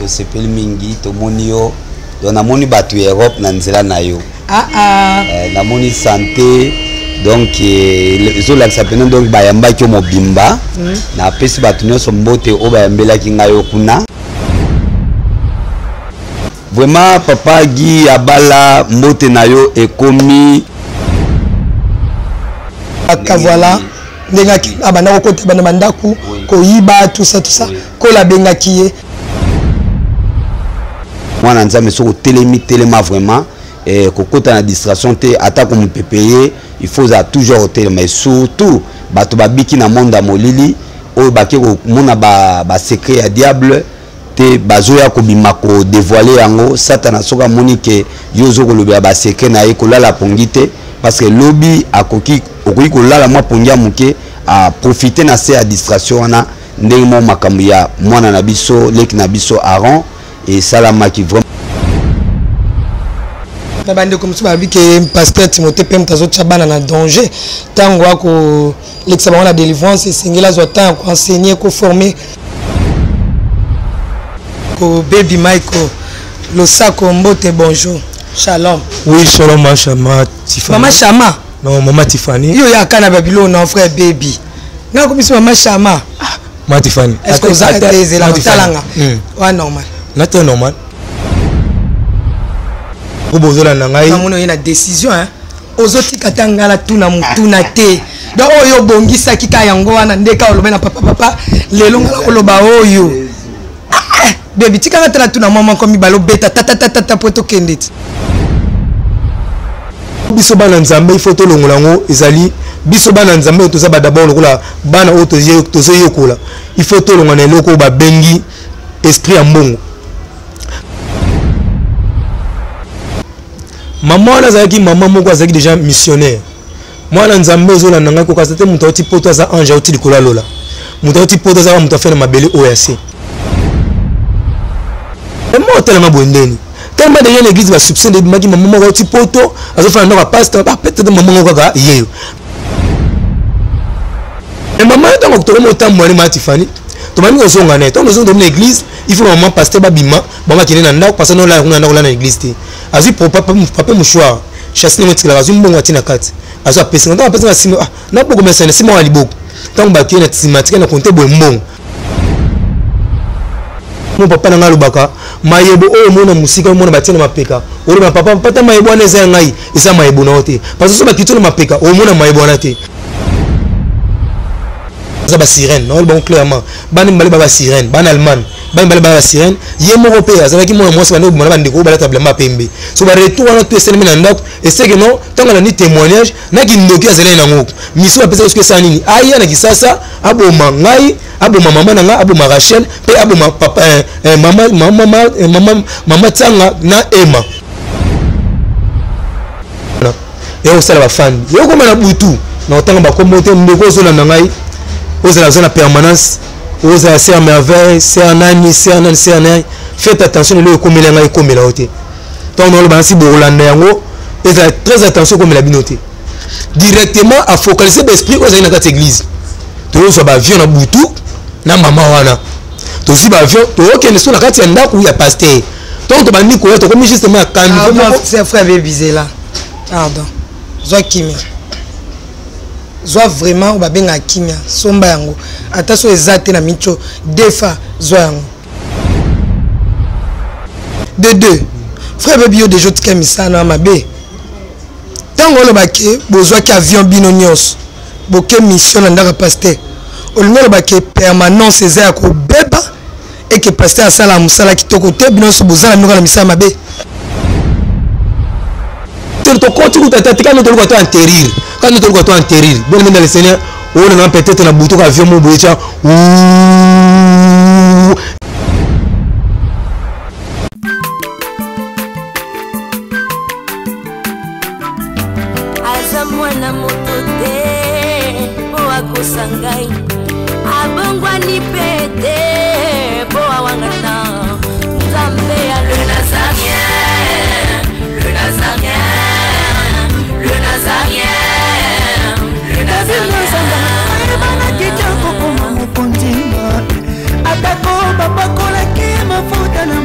Tosepeli mingi tomoni yo, donc namoni bato ya Europe na nzela na yo. Ah, ah. Namoni santé, donc ezolakisa mpena, donc bayambaki yo mobimba. Napesi bato nyonso mbote oyo bayambelaki ngai yo kuna. Vraiment papa Guy Abala, mbote na yo ekomi. Aka voilà ndenge abanda kokota bana bandako koyiba tout ça tout ça, kola abengaki ye. Mwana Nzambe, soki otelemi, telema vraiment, kokota na distraction te, ata komopepe ye, il faut ozala toujours otelema. Et surtout bato babiki na monde ya molili oyo bake komona basecret ya diable te, bazoya kobima kodévoiler yango. Satana soki amoni ke yo ozo kolobela basecret na ye, kolala pongi te, parce que lobi akoki, okoki kolala mwa pongi ya moke, aprofite na se ya distraction wana. Ndenge moko makambo ya mwana na biso, leki na biso Aaron esalamaki vraiment. Na bandeko mosusu balobi ke pasteur Timothée mpe moto azotya bana na danger. Ntango akolekisa bango na délivrance, esengeli azwa temps ya koenseigner, koformer. Ko Baby Michael losako, mbote, bonjour, shalom. Oui, shalom, ma Shama Tiffany. Mama Shama. Non, mama Tiffany. Yo yaka na Babylone na frère Baby, nga komisi mama Shama. Ma Tiffany. Est-ce que oza ezela otalanga wa normal? Na te normal. Ko bozolanda ngai. Namoni oye na décision, hein. Ozotika ta ngai natuna motuna te. Donc oyo obongisaki ka yango wana nde ka oloba na papa papa lelo ngai nakoloba oyo. Baby, tikanga te natuna mwa moko mibale, obeta tatatatata po tokende ti. Biso bana Nzambe, il faut tolongola yango. Ezali biso bana Nzambe oyo toza bad'abord lokola bana oyo tozoyekola, il faut tolonga na eloko oyo babengi esprit ya mbongo. Mama wana azalaki mama moko azalaki déjà missionnaire. Mwana Nzambe ozolanda ngai, kokasa te moto auti poto aza ange auti likolo ya lola. Moto auti poto azaka moto afai na mabele oyo ya se. Emo otelema boye ndeni tellement déjà na église basoupçon nde ebimaki mama moko auti poto azofanda ndako ya pasteur, peut-être mama moko kaka yeyo. Mais mama ye, ntango tokomi otambola ne maa Tifani, tobandi kozonga na ye. Ntango tozonga, tomi na église, il faut mama pasteur babima, bango bakende na ndako, parce nolala kuna na ndako, olala na église te. Azwi papier mouchoir, chasse ndenge etikalaka, azwi mbongo atie na kati, azwi apesinga. Ntango apesinga nsima, ah, naboko mesana na nsima wa liboko. Ntango bakei na nsima, atikali na konte boye mbongo. Mo papa na ngai alobaka mayebo oyo omona mosika, omona batie na mapeka, oloba papa pata mayebo wana eza ya ngai, eza mayebo na yo te, parce que so bakiti na mapeka, omona mayebo wana te. Aza basirène, naoloba bango clairement, bana mibale ba basirène, bana Allemagne, bana mibale ba basirène. Ye moko mpe azalaki mwana mwasi, bande obima na bandeko oyo balata bilamba ya pembe. So baretour wana to esalemi na ndako, eseke non. Ntango alandi témoignage na kindoki azalaki nango, miso bapesaki soki esala nini, aya na Kisasa aboma ngai, aboma mama na ngai, aboma Rachel mpe aboma papa, mama, mama, mama, mama Tianga na Ema. Ya kosala bafani ya kokoma na butu na kotanga bakombo te. Ndeko ozolanda ngai, ozala oza na permanence, ozala sœur Merveille, sœur nani, sœur nani, sœur nani, faites attention. Lelo ekomela ngai, ekomela yo te. Ntango naoloba nasi bokolanda yango, ezala très attention, ekomela bino te. Directement afocaliser baesprit oyo ezali na kati ya église. Tozozwa baavion na butu na mama wana, tozwi baavion, tokokende so na kati ya ndako ya pasteur. Ntango tobandi koya, tokomi justement ya caniveau moko. C'est frère Baby, zela, pardon, zwa kimia, zwa vraiment oyo babengaka kimia, somba yango ata so eza te na micho defa, zwa yango. De deux, frère Baby, yo déjà otika misala ya mabe. Ntango olobaki bozwaki avion bino nyonso, boke mission na ndako ya pasteur, olingi olobaki permanence eza ya kobeba, eke pasteur asala mosala kitoko te, bino nyonso boza na bino na misala mabe. Tokoti kuta te, tika nde toluka to enterrir, kaka nde toluka to enterrir. Bien aimé dans le Seigneur, oyo nanga peut-être na butu ka avion mo boye tya. Aza mwana moto te mpo akosa ngai, abongwani mpe te mpo awangana Nzambe ya le Nazarien, le Nazarien, le Nazarien, le Nazarien. Ayebanaki te kokoma mokonzi, atako bapakolaki mafuta na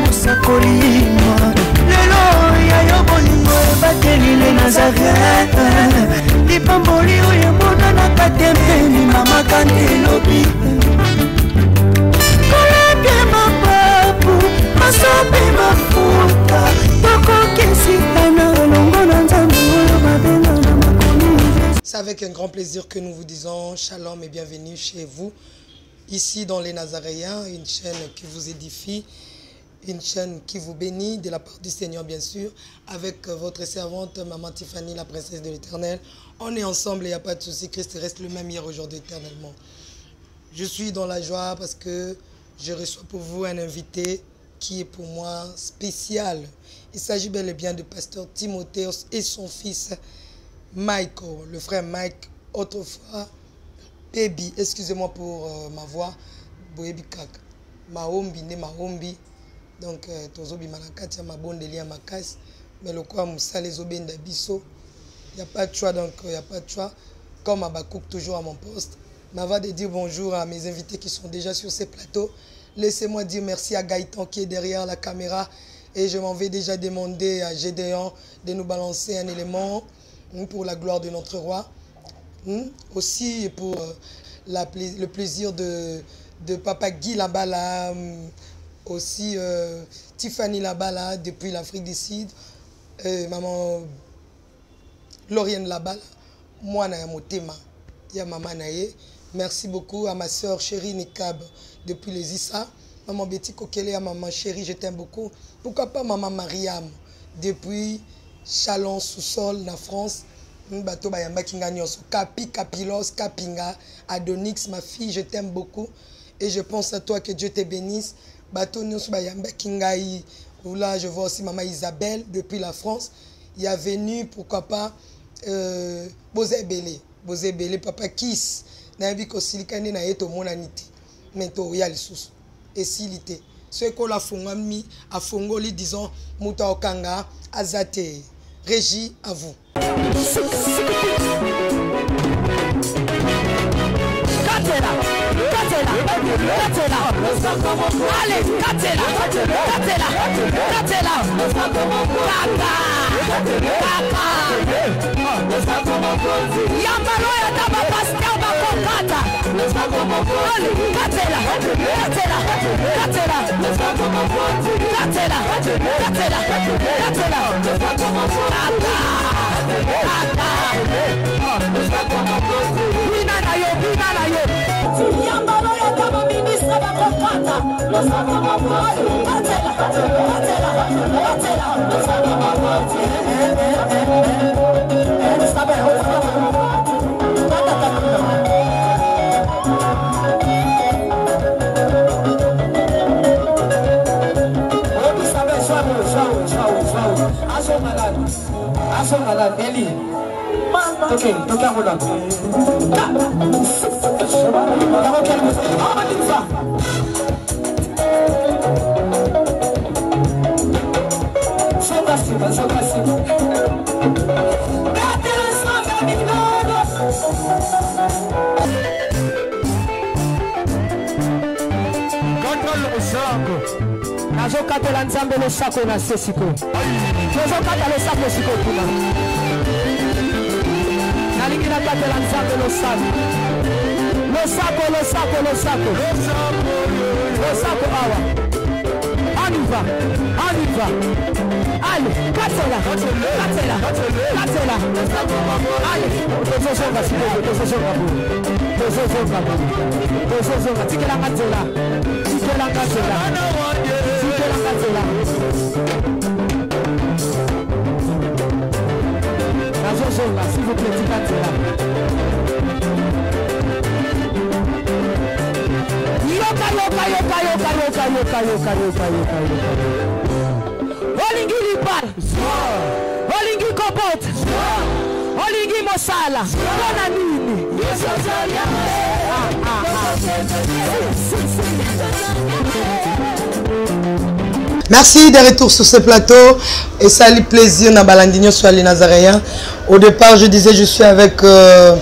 grand plaisir que nous vous disons shalom et bienvenue chez vous, ici dans les Nazaréens, une chaîne qui vous édifie, une chaîne qui vous bénit de la part du Seigneur, bien sûr, avec votre servante, Maman Tiffany, la princesse de l'Éternel. On est ensemble, il n'y a pas de souci, Christ reste le même hier, aujourd'hui, éternellement. Je suis dans la joie parce que je reçois pour vous un invité qui est pour moi spécial. Il s'agit bel et bien de pasteur Timothée et son fils Michael, le frère Mike, autrefois Baby, excusez-moi pour euh, ma voix, Boyebi Kaka, Mahombi né Mahombi, donc euh, tozobima na kati ya mabondeli ya makasi, mais lokola mosala ezobenda biso, il n'y a pas de choix, donc il n'y a pas de choix, comme Abakouk toujours à mon poste. Mais avant de dire bonjour à mes invités qui sont déjà sur ces plateaux, laissez-moi dire merci à Gaëtan qui est derrière la caméra et je m'en vais déjà demander à Gédéon de nous balancer un élément hmm, pour la gloire de notre roi. Hmm, aussi pour euh, la, le plaisir de, de papa Guy là-bas, hmm, aussi euh, Tiffany là-bas, là, depuis l'Afrique du Sud, euh, maman Lauriane là-bas, moi, na motema, ya mama na ye. Merci beaucoup à ma soeur chérie Nikab depuis les Issa. Maman Betty Kokele, à maman chérie, je t'aime beaucoup. Pourquoi pas maman Mariam depuis Chalon sous-sol, la France. Bato bayambaki nga nyonso. Kapi, Kapilos, Kapinga, Adonix, ma fille, je t'aime beaucoup. Et je pense à toi, que Dieu te bénisse. Bato nyonso bayambaki ngai. Là, je vois aussi maman Isabelle depuis la France. Il y a venu, pourquoi pas, euh, Boza Ebele. Boza Ebele, papa Kiss. Nayebi kosilika nde na ye tomonani te. Mais toya lisusu. Esili te. Soki ekolo afongami, afongoli, disons, moto akokanga aza te. Régie, à vous. Katela, katela, katela. Allez, katela, katela, katela. Kaka, kaka. Yambalo ya taba pasteur bakokata. Allez, katela, katela, katela. Katela, katela, katela. Kaka, kaka. Bina na yo, bina na yo. Yambalo ya taba ministre bakokata. Katela, katela, katela. Nazokatela nzambe losako na se sikoyo tozokata losako sikoyo kuna nalingi nakatela nzambe losako losako losako losako losako awa on y va on y va allez katela katela katela allez tozozonga sikoyo tozozonga boye tozozonga boye tozozonga tikelanga nzela tikelanga nzela tikelanga nzela nazozonga s'il vous plaît tika nzela yoka yoka yoka yoka yoka yoka yoka yoka yoka yoka olingi libala olingi kobota olingi mosala mpo na nini Ah, ah, ah. Si, si, si. Merci de retour sur ce plateau. Et ça, le plaisir, na balandi nyonso ya les Nazaréens. Au départ, je disais, je suis avec euh,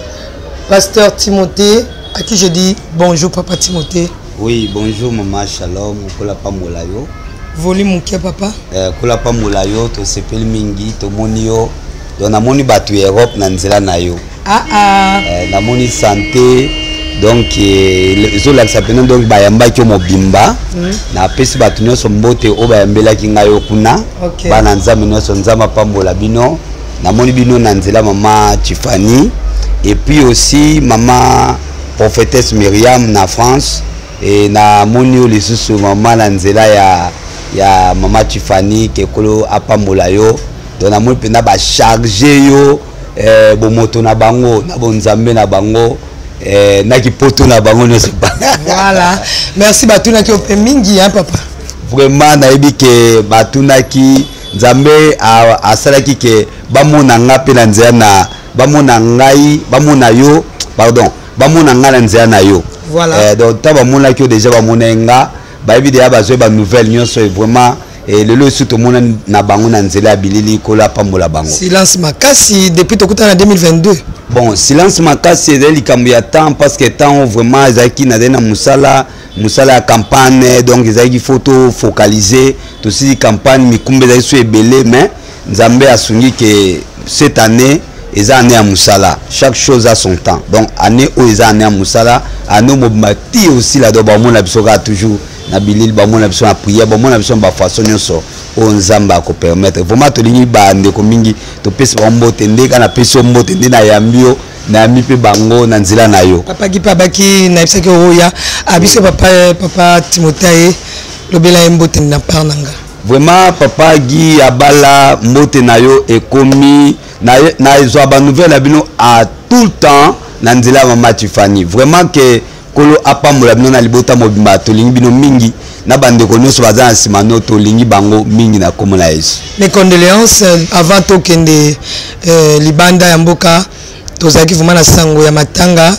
Pasteur Timothée, à qui je dis bonjour, Papa Timothée. Oui, bonjour maman, shalom, kola pambola yo. Volume moke, papa. Eh, kola pambola yo, tosepeli mingi, tomoni yo. Donc namoni bato ya Europe na nzela na yo. Ah ah. Eh, namoni santé donc eh, ezolakisa mpena donc bayambaki yo mobimba napesi bato nyonso mbote oyo bayambelaki ngai yo kuna Ok. bana nzambe nyonso nzambe apambola bino namoni bino na nzela mama Tiffany Et puis aussi mama prophétesse Myriam na France. E namoni yo lisusu mama na nzela ya, ya mama Tiffany, ke Nkolo apambola yo. Donc namoni mpenza bacharge yo eh, bomoto na bango na bonzambe na bango eh, na kipoto na bango nyonso. Voilà, merci. Batunaki yo mpe mingi, hein, papa? Vraiment, nayebi ke batunaki. Nzambe asalaki ke bamona nga mpe na nzela na bamona ngai, bamona yo, pardon, bamona ngai na nzela na yo. Voilà. Eh, donc ntango bamonaki yo déjà, bamona nga, bayebi deja, bazwi banouvelle nyonso. E vraiment, e lelo esi tomona na bango na nzela ya bilili. Nkolo apambola bango. Silence makasi depuis tokutana na 2022. Bon, silence makasi ezali likambo ya temps, parce que temps vraiment ezalaki, nazali na mosala, mosala ya campagne. Donc ezalaki faut tofocaliser. Tosili campagne, mikumba ezalaki so ebele, mais Nzambe asungi ke cette année eza année ya mosala. Chaque chose a son temps. Donc année oyo eza année ya mosala, année oyo mobima ti osila. Donc bamona biso kaka toujours na bilili, bamona biso na prière, bamona biso na bafaçon nyonso oyo Nzambe akopermettre. Vraiment, tolingi bandeko mingi, topesi bango mbote. Nde kaka napesi yo mbote, nde nayambi yo, nayambi mpe bango na nzela na yo. Papa Gipe abaki, nayebisaki oya abiso. Papa, papa Timote aye lobela ye mbote na part na nga. Vraiment, papa Guy Abala, mbote na yo ekomi. Nazwa banouvelle na bino à tout le temps na nzela ya mama Tifani. Vraiment, ke Nkolo apambola bino na libota mobimba. Tolingi bino mingi na bandeko nyonso baza na nsima no, tolingi bango mingi na nkombo na Yesu. Mes condoléances. Avant tokende libanda ya mboka, tozalaki vraiment na sango ya matanga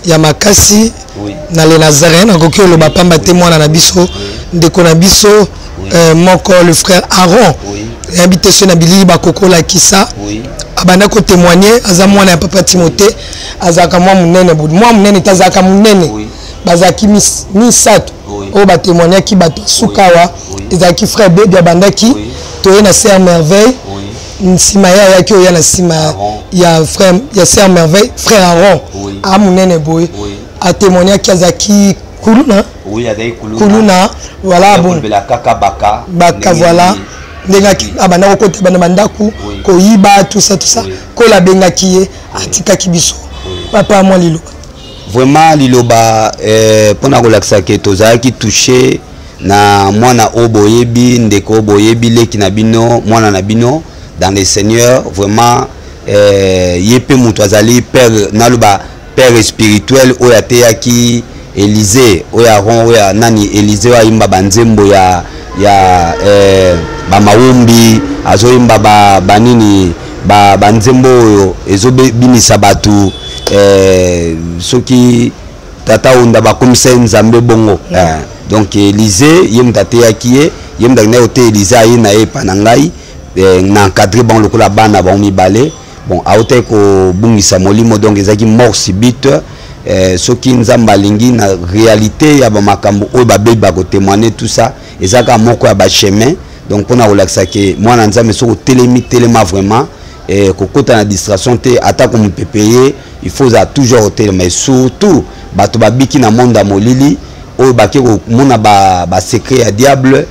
ya makasi na le Nazaréen. Nakoki oloba pamba te, mwana na biso, ndeko na biso moko, le frère Aaron, nayebi te so na bilili bakokolakisa, abanda kotémoigne. Aza mwana ya papa Timote, azalaka mwa monene, mwa monene te, azalaka monene. Bazalaki misato oyo batémoignaki. Bato suka awa ezalaki frère Bebi abandaki, toye na sœur Merveille, nsima ye ayaki oya na nsima ya frère, ya sœur Merveille, frère Aaron amonene boye atémoignaki, azalaki kuluna. Kuluna, voilà. Bon, baka, baka, voilà, ndenge abanda kokota bana bandako koyiba, tout ça, tout ça. Kola abengaki ye, atikaki biso. Papa, mwa liloba. Vraiment, liloba mpona kolakisa ke tozalaki touché na mwana oyo boyebi, ndeko oyo boyebi, leki na bino, mwana na bino dans le Seigneur. Vraiment, ye mpe moto azali père, naloba père spirituel oyo ateyaki Élysée, oyo Aron, oyo nani, Élysée oyo ayimba banzembo ya bamawumbi, azoyimba banini, banzembo oyo ezobinisa bato, soki tata onda bakomisa ye Nzambe bongo. Donc Élysée, ye moto ateyaki ye, ye moto akendaki koteya Élysée, aye na ye epa na ngai, na encadre bango lokola bana bango mibale. Bon, autaki kobungisa molimo, donc ezalaki mort subite. Soki Nzambe alingi, na réalité ya bamakambo oyo babebi bakotémoigne, tout ça eza kaka moko ya bachemin. Donc mpona kolakisa ke mwana Nzambe, soki otelemi, telema vraiment, kokota na distraction te. Ata komopepe ye, il faut ozala toujours kotelema. Et surtout bato babiki na monde ya molili oyo bake komona basecret ba ya diable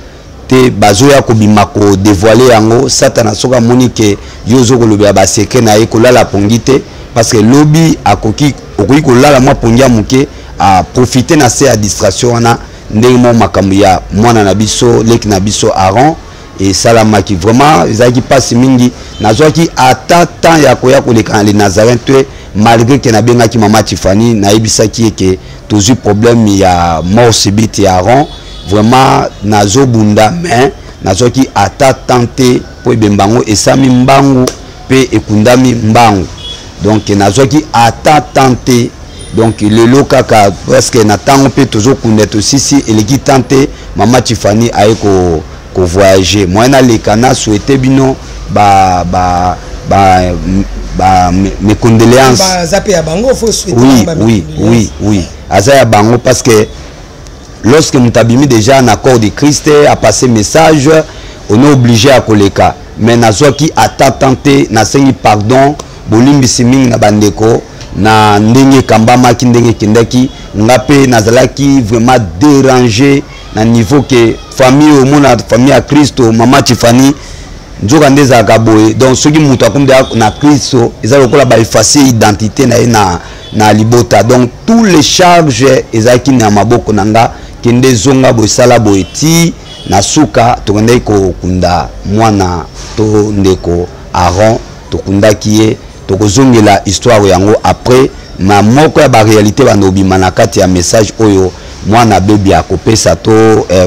te, bazoya kobima kodévoile yango. Satana soki amoni ke yo ozo kolobela basecret na ye, kolala pongi te, parce que lobi akoki, okoki kolala mwa pongi ya moke, aprofite na se ya distraction wana. Ndenge moko makambo ya mwana na biso, leki na biso Aron esalamaki, vraiment ezalaki mpasi mingi. Nazwaki ata temps ya koya koleka na le Nazarin te, malgré ke nabengaki mama Tifani, nayebisaki ye ke tozwi problème ya mort subite ya Aron, vraiment nazobunda, mais nazwaki ata temps te mpo ebemba yango esami mbangu mpe ekundami mbangu. Donc nazwaki ata temps te. Donc lelo kaka presque na ntango mpe tozokunda, tosisi, eleki temps te, mama Tifani aye ko kovoyage, moyen naleka na souhaite bino ba mes condoléances. Aza mpe ya bango, faut souhaiter. Oui, aza ya bango, parce que lorsque moto abimi déjà na corps de Christ, a passé message, on est obligé ya koleka. Mais nazwaki ata temps te. Nasengi pardon, bolimbisi mingi na bandeko na ndenge ekambamaki, ndenge ekendaki. Nga mpe nazalaki vraiment dérangé na niveau ke famille, omona famille ya Kristo, mama Tifani. Nzoka nde ezalaka boye. Donc soki moto akomi deja na Kristo, eza lokola baefface identité na ye na libota. Donc tous les charges ezalaki na maboko na nga, kende zonga boye, sala boye, ti na suka tokendaki kokunda mwana to ndeko Aaron. Tokundaki ye. Tokozongela histoire yango après na moko ya baréalité bando obima na kati ya message oyo mwana Bebi akopesa to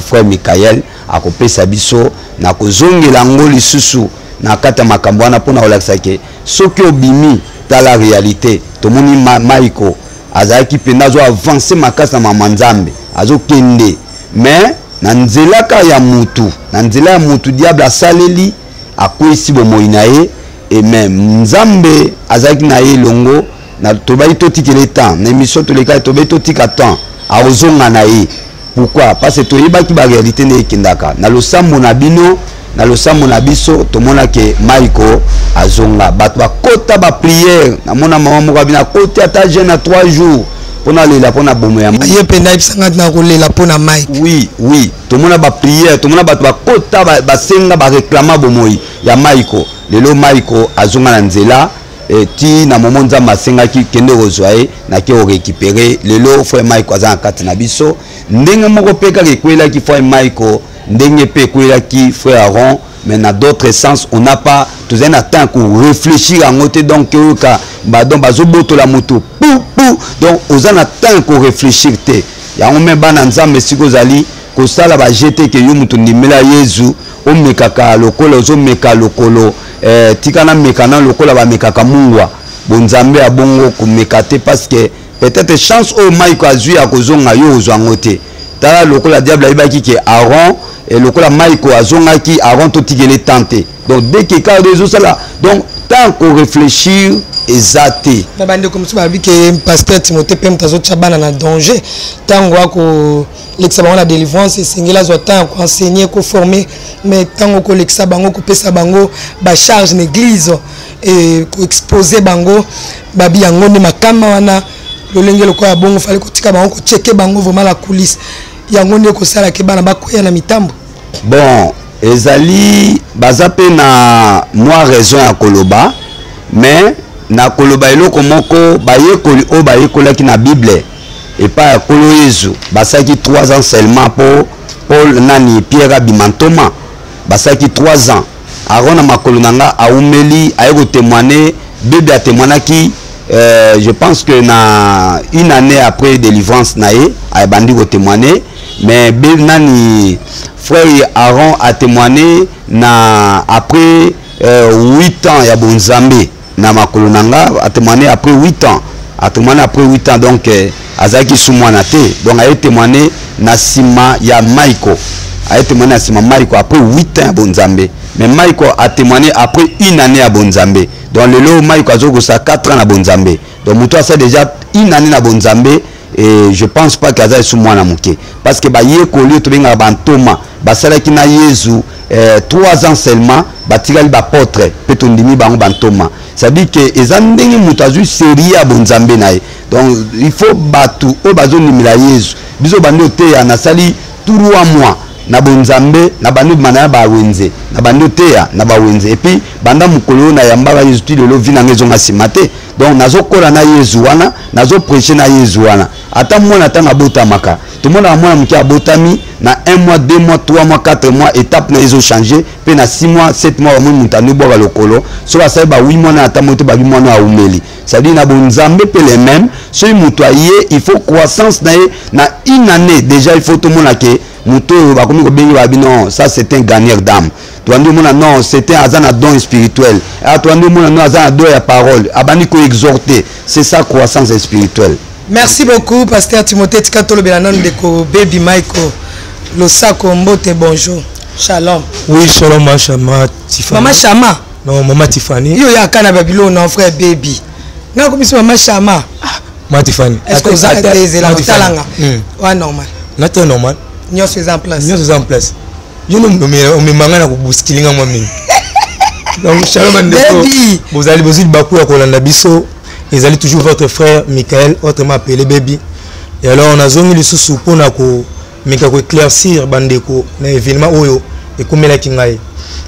frère Michael akopesa biso. Na kozongela yango lisusu na kati ya makambo wana mpona kolakisa ke soki obimi, tala réalité. Tomoni Maiko azalaki mpenza azo avance makasi na mama Nzambe, azokende, mais na nzela kaka ya mutu, na nzela ya mutu, diable asaleli, akweyisi bomoi na ye. E mais Nzambe azalaki na ye elongo. Na tobaki totikela temps na émission tolekaki, tobaki totika temps, akozonga na ye. Pourquoi? Parce que toyebaki baréalité nde ekendaka na losambo na bino, na losambo na biso. Tomonake Maiko azonga, bato bakota baprière. Namona mama moko abina akoti ata jeûne na 3 jours mpona alela mpona bomo ya ye mpenza, ayebisanga na kolela mpo na Mike. Oui, tomona baprière, tomona bato bakota, basenga, baréclama bomoi ya Maiko. Lelo Maiko azonga na nzela. Ti na momo Nzambe asengaki kende kozwa ye, nake korécupérer. Lelo frère Maiko aza na kati na biso. Ndenge moko mpe kaka ekwelaki frère Maiko, ndenge mpe ekwelaki frère Aaron, mais na d'autres sens. On n'a pas, tozali na temps koréfléchir yango te. Donc oyoka donc bazobotola moto pu pu, donc oza na temps koréfléchir te yango. Me bana Nzambe, esika ozali kosala bajete ke yo moto ndimela Yezu, omekaka lokola ozomeka lokolo, tika nameka na lokola bamekaka mungwa. Bonzambe ya bongo komeka te, parce que peut-être chance oyo Maiko azwi ya kozonga, yo ozwa yango te. Tala lokola diable ayebaki ke Aaron, lokola Maiko azongaki, Aaron totikeli temps te. Donc dès que kaka ezosala, donc tant koréfléchir eza te. Na bandeko mosusu balobi ke pasteur Timothée mpe moto azotia bana na danger. Ntango akolekisa bango na délivrance, esengeli azwa temps ya koenseigner, koformer, mais ntango kolekisa bango, kopesa bango bacharge na église, koexpose bango, babi yango nde makama wana. Lolenge lokola ya bongo, fallait kotika bango, kochecker bango vraiment la coulisse. Yango nde kosalaka bana bakwea na mitambo. Bon, ezali baza mpe na mwa raison ya koloba, mais na koloba eloko moko: bayekoli oyo bayekolaki na Bible epai ya Nkolo Yezu basalaki 3 ans seulement mpo Paul nani, Pierre abima ntoma. Basalaki 3 ans. Aron na makolo na nga aumeli, aye kotémoigner. Bebe atémoignaki, je pense que na une année après délivrance na ye abandi kotémoigner. Mais be nani, frère Aaron a témoigné na après 8 ans ya bonzambe. Na makolo na nga a témoigné après 8 ans, a témoigné après 8 ans. Donc azalaki su mwana te. Donc aye témoigné na nsima ya Maiko, aye témoigné na nsima Maiko après 8 ans ya bonzambe. Mais Maiko a témoigné après une année ya bonzambe. Donc lelo Maiko azokosa 4 ans na bonzambe. Donc moto asala déjà une année na bonzambe, et je pense pas que aza esu mwana moke, parce que bayekoli oyo tobengaka bantoma basalaki na Yezu 3 ans seulement, batikali baapôtre mpe tondimi bango bantoma. C'est-à-dire que eza ndenge moto azwi série ya bonzambe na ye. Donc il faut bato oyo bazondimela Yezu, biso bandi oteya, nasali 3 mois na bonzambe, na bandi obima na ya bawenze, na bandi oteya na bawenze, et puis banda mokolo oyo nayambaka Yezu ti lelo, vie na nga ezonga nsima te. Donc nazokola na Yezu wana, nazoprêche na Yezu wana. Ata mwana ntango abotamaka, tomonaka mwana moke abotami na 1 mois, 2 mois, 3 mois, 4 mois, étape na ezochange. Mpe na 6 mois, 7 mois, bamoni moto andi obwaka lokolo. Soki asali ba 8 mois na ata mo te, babi mwana aumeli. C'est-à-dire na bonzambe mpe le même. Soki moto aye, il faut croissance na ye na une année déjà, il faut tomona ke moto oyo bakomi kobengi, babi non, ça c'est un gagneur d'âme. Toandi omona non, c'est un aza na don spirituel. Ah, toandi omona non, aza na don ya parole, abandi koexhorter. C'est ça, croissance spirituelle. Merci beaucoup, pasteur Timothée. Tika tolobela nano ndeko Baby Michael. Losako, mbote, bonjour, shalom. Oui, shalom, ma Shama Tiffany. Mama Shama. Non, mama Tiffany. Yo yaka na Babylone na frère Baby, nga komisi mama Shama. Ma Tiffany. Est ce que oza ezela otalanga wa normal? Nata normal. Nyonso eza en place. Nyonso eza en place. Yo omemanga na kobuskilinga mwa mingi. Donc shalom bandeko, bozali bozwi libaku ya kolanda biso. Ezali toujours votre frère Michael, autrement appelé Baby. Et alors nazongi lisusu mpona komeka koéclaircir bandeko na événement oyo. Ekomelaki ngai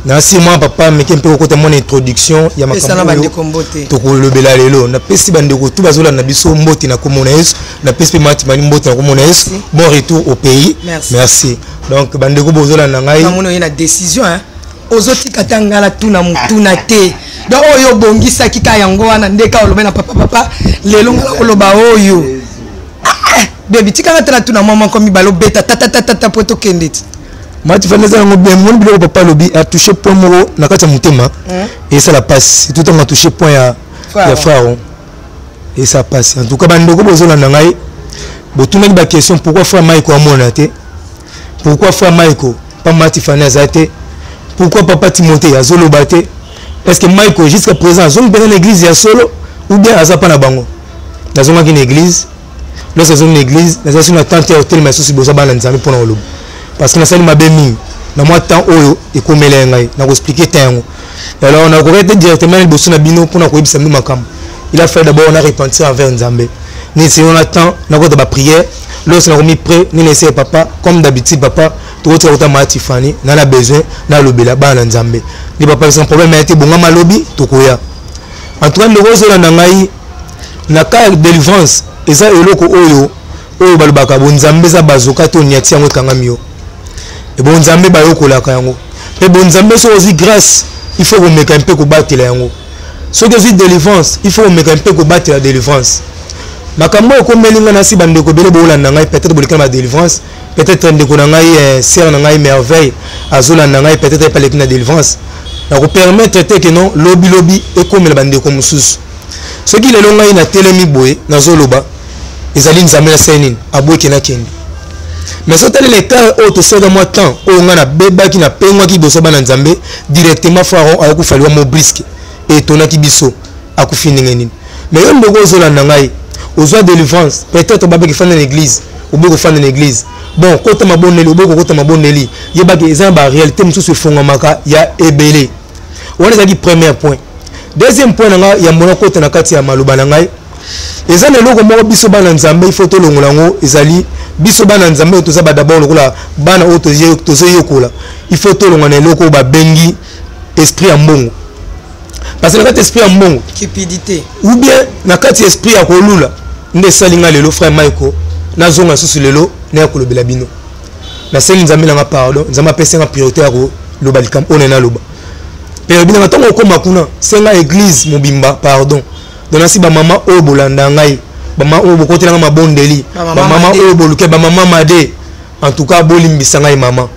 nasi mwa papa meke mpe kokota mwa na introduction ya makambo oyo tokolobela lelo. Napesi bandeko tu bazolanda biso mbote na kombo na Yesu. Napesi mpe Matimani mbote na kombo na Yesu. Bon retour au pays. Merci, merci. Donc bandeko bozolanda ngai, namoni oye na décision, hein? Ozotika ta ngai natuna motuna te. Donc oyo obongisaki ka yango wana nde ka olobai na papa. Papa, lelo ngai nakoloba oyo. Ah, bebi, tikanga te natuna mwa moko mibale, obeta tatatatata po tokende ti. Mati fani eza yango bien. Moni biloko papa alobi, atouche point moko na kati ya motema, esala pasi, surtout ntango atouche point ya frère, esala pasi. En tout cas, bandeko bozolanda ngai, botunaki baquestion: pourquoi frère Maiko amona te? Pourquoi frère Maiko pa Mati Fani aza te? Pourquoi papa Timothée azoloba te? Est ce que Maiko jusqu'à présent azongi mpenza na église ya solo ou bien aza mpa na bango? Nazongaki na église. Lorsque nazongi na église, nazali so na tante ya kotelema lisusu liboso ya bana Nzambe mpona koloba, parce que nasali mabe mingi na mwa temps oyo ekomela ya ngai. Nakoexpliquer temps yango. Alors nakokaki te directement liboso na bino mpona koyebisa bino makambo. Il a fallu d'abord na repentir envers Nzambe, nini wana temps nakota baprière. Lorsque nakomi prêt, nini essaye papa, comme d'habitude: "Papa, tokotika kota maa Tifani na besoin nalobela bana na Nzambe." Nde papa sans problème ya te, bongama, lobi tokoya. En tout cas, ndeko ozolanda ngai, na cas ya délivrance, eza eloko oyo balobaka bonzambe eza bazoka te, oniati yango, ekangami yo. E bonzambe bayokolaka yango mpe bonzambe. Soki ozwi grâce, il faut komeka mpe kobatela yango. Soki ozwi délivrance, il faut komeka mpe kobatela délivrance. Makambo oyo ekomeli ngai, nasi bandeko ebele boolanda ngai, peut-être boleka na badélivrance, peut-être ndeko na ngai, sœur na ngai Merveille azolanda ngai, peut-être epaleki na délivrance. Nakopermettre te ke non, lobilobi ekomela bandeko mosusu. Soki lelo ngai natelemi boye nazoloba, ezali Nzambe nasali nini, aboyeke nakende. Mais so otali l'écart oyo tosalaka mwa temps oyo ngai nabebaki, napengwaki liboso bana Nzambe directement, pharaon akokufa liwa mo brusque, etonaki biso akufi ndenge nini. Mais yo ndeko ozolanda ngai, ozwa délivrance, peut-être babeki fanda na église, oboyi kofanda na église, bon, kota mabondeli, oboyi kokota mabondeli, yebaki eza na baréalité mosusu efongamaka ya ebele. Wana ezalaki premier point. Deuxième point na ngai, yambo nakota na kati ya maloba na ngai, eza na eloko moko biso bana Nzambe il faut tolongola yango. Ezali biso bana Nzambe oyo toza bad'abord lokola bana oyo tozoyekola, il faut tolonga na eloko oyo babengi esprit ya mbongo, parce que na kati esprit ya mbongo, cupidité, ou bien na kati esprit ya kolula, nde esali nga lelo frère Michael nazonga lisusu lelo naya kolobela bino. Nasengi Nzambe nanga pardon. Nzambe apesi nga priorité ya koloba likambo oyo naloba mpe alobi nanga: ntango okóma kuna, senga église mobimba pardon. Donc nasi bamama oyo bolanda ngai, bamama oyo bokotelanga mabondeli, bamama oyo boluke, bamama made, en tout cas bolimbisa ngai. Mama,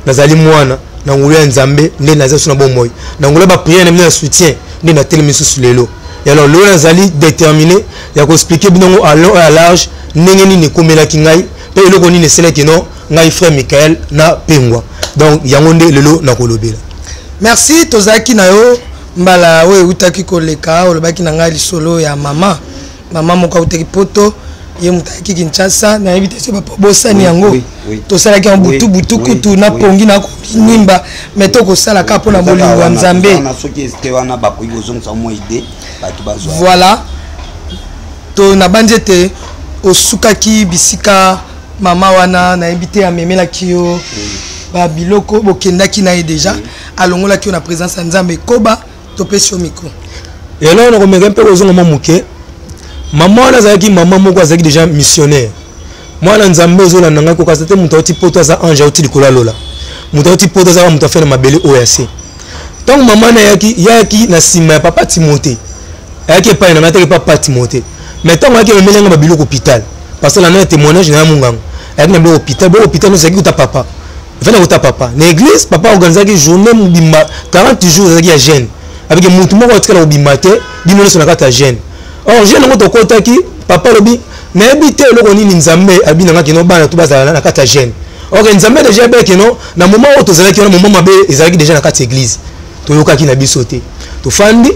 nazali mwana na ngolu ya Nzambe nde naza so na bomoi, na ngolu ya baprière na bino ya soutien nde natelemi lisusu lelo. Alors lelo nazali déterminé ya koexpliquer bino yango à long et à large, ndenge nini ekomelaki ngai mpe eloko nini esalaki no ngai frère Michael na pengwa. Donc yango nde lelo nakolobela. Merci. Tozalaki na yo mbala oyo eutaki koleka, olobaki na ngai lisolo ya mama moko autaki Poto, ye moto ayaki Kinshasa. Nayebi te so bosani yango. Tosalaki yango butu butu kutu na pongi na konimba, mais tokosala kaka mpona bolingo ya Nzambe. Voilà, to nabandi ete osukaki bisika mama wana, nayebi te, amemelaki yo babiloko, bokendaki na ye déjà, alongolaki yo na présence ya Nzambe. Ekoba, topesi yo micro. Eloko nakomeka mpe kozonga mwa moke, mama wana azalaki mama moko azalaki déjà missionnaire. Mwana Nzambe ozolanda ngai, kokasa te moto auti Poto aza ange auti likolo alola. Moto auti Poto azaka moto afai na mabele oyo ya se. Ntango mama na yaki, yaki na nsima ya papa Timote, ayaki epai na ngai, ataki papa Timote. Mais ntango ayaki, amemeli nga babiloko hôpital, parce que landa na témoignage na ya monganga, ayaki na biloko hôpital. Biloko hôpital nyonso ezalaki kuta papa, efandi kuta papa na église. Papa organisaki journée mobimba, 40 jours ezalaki ya jeûne, abiki mutu moko atikala kobima te, bino nyonso na kati ya jeûne. Or jeûne yango tokɔtaki, papa alobi: "Nayebi te eloko nini Nzambe abi nanga kino bana to bazala na kati ya jeûne." Ok, Nzambe déjà ebeki no na moment oyo tozalaki wana, moment mabe ezalaki déjà na kati ya église, toyokaki na biso te. Tofandi,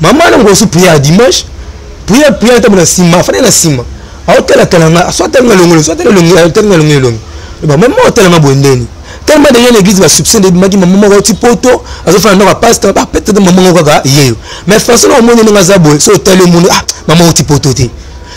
mama na mokosu prière ya dimanche, prière, prière, ntango na nsima afandi na nsima, aotalatala nga, so atalinga elongo, so atalinga elongo elongo, mama otalanga boye ndeni. Tellement déjà l'église basoupçon ebimaki, mama moko auti Poto, azofanda ndako ya pasteur, ba peut-être mama moko kaka yeyo. Mais façon na omoni ndenge aza boye, so otali, omoni: "Ah, mama auti Poto te."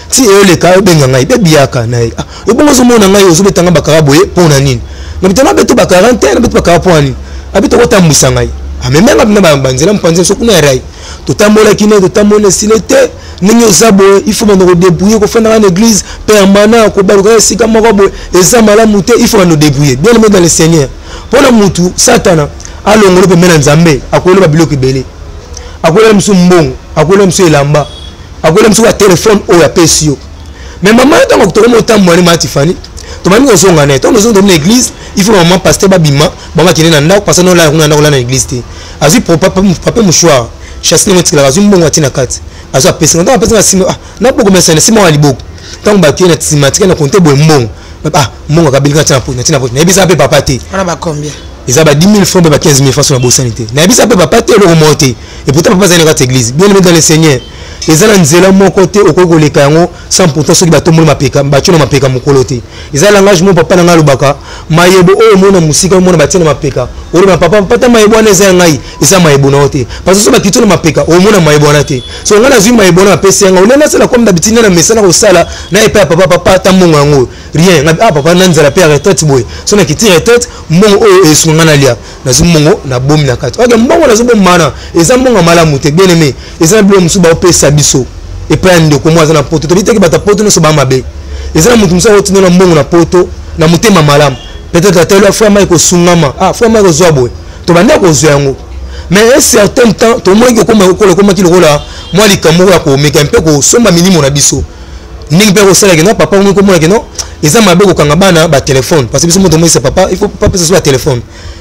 Ti eyoleka, obenga ngai, bebiyaka na ye: "Ah, ebongo ozomona ngai, ozobetanga bakaka boye mpo na nini?" Na bitana beto ba 40 na beto ba 40 poani. Abi to kotambwisa ngai. Ameme nga na banzela mpanze so kuna ya rai. Totambolaki ne totambola esile te. Ndenge oza boye, il faut banda kodébrouiller, kofandaka na église permanent, kobaluka esika moko boye eza malamu te, il faut banda kodébrouiller. Bien aimé dans le Seigneur, mpona mutu Satana alongolo pembe na Nzambe, akoyela biloko ebele, akoyela misu mbongo, akoyela misu elamba, akoyela misu batelefone oyo apesi yo. Mais mama yo ntango tokomi otambola ne maa Tifani, tobandi kozonga na ye. Ntango tozonga na église, il faut mama pasteur babima, bango akende na ndako, pasteur nolala kuna na ndako, olala na église te. Azwi papier mouchoir, chasse ndenge otikelaka, azwi mbongo atie na kati, azwi apesi nga. Ntango apesi nga nsima, ah, nabokomesa na nsima wa liboko. Ntango bakei na nsima, atikali na konte boye mbongo, ah, mbongo akabilika atie na poche, natie na poche. Nayebisa mpe papa te. Wana ba combien? Eza ba 10 000 francs mpe ba 15 000 francs, so nabosani te. Nayebisa mpe papa te eloko moko te, et pourtant papa azali na kati ya église. Bien aimé dans le Seigneur, eza na nzela moko te okoki koleka yango sans pourtant soki batomboli mapeka, batie na mapeka mokolo te. Eza langage mo papa na ngai alobaka, mayebo oyo omona mosika, omona batie na mapeka, oloba papa pata mayebo wana eza ya ngai, eza mayebo na yo te, parce que so bakiti na mapeka, omona mayebo wana te. So ngai nazwi mayebo wana, bapesi yanga olia, nasala comme d'habitude, nde na mesana kosala na epai ya papa. Papa, ata mbongo yango rien. Ngai, ah papa, na nzala mpe ya retraite boye, so nakiti retraite, mbongo oyo esunga ngai nalia. Nazwi mbongo, nabomi na kati. Ok, mbongo nazobomba wana eza mbongo ya malamu te. Bien aimé, eza na biloko mosusu baopesa biso epai ya ndeko moko aza na poto. Tobi teke bato ya poto nyonso baa mabe. Eza na moto mosusu akotinda na mbongo na poto na motema malamu, peut-être atali frère Mike kosungama, ah frère Mike kozwa boye, tobandi kozwa yango. Mais un certain temps tomonaki okoma ekomaki lokola mwa likambo moko ya komeka mpe kosomba milimo na biso. Ndenge mpe kosalaki no papa omi komonaki no eza mabe kokanga bana batelefone, parce que biso moto omonisa papa, il faut papa pesa so batelefone.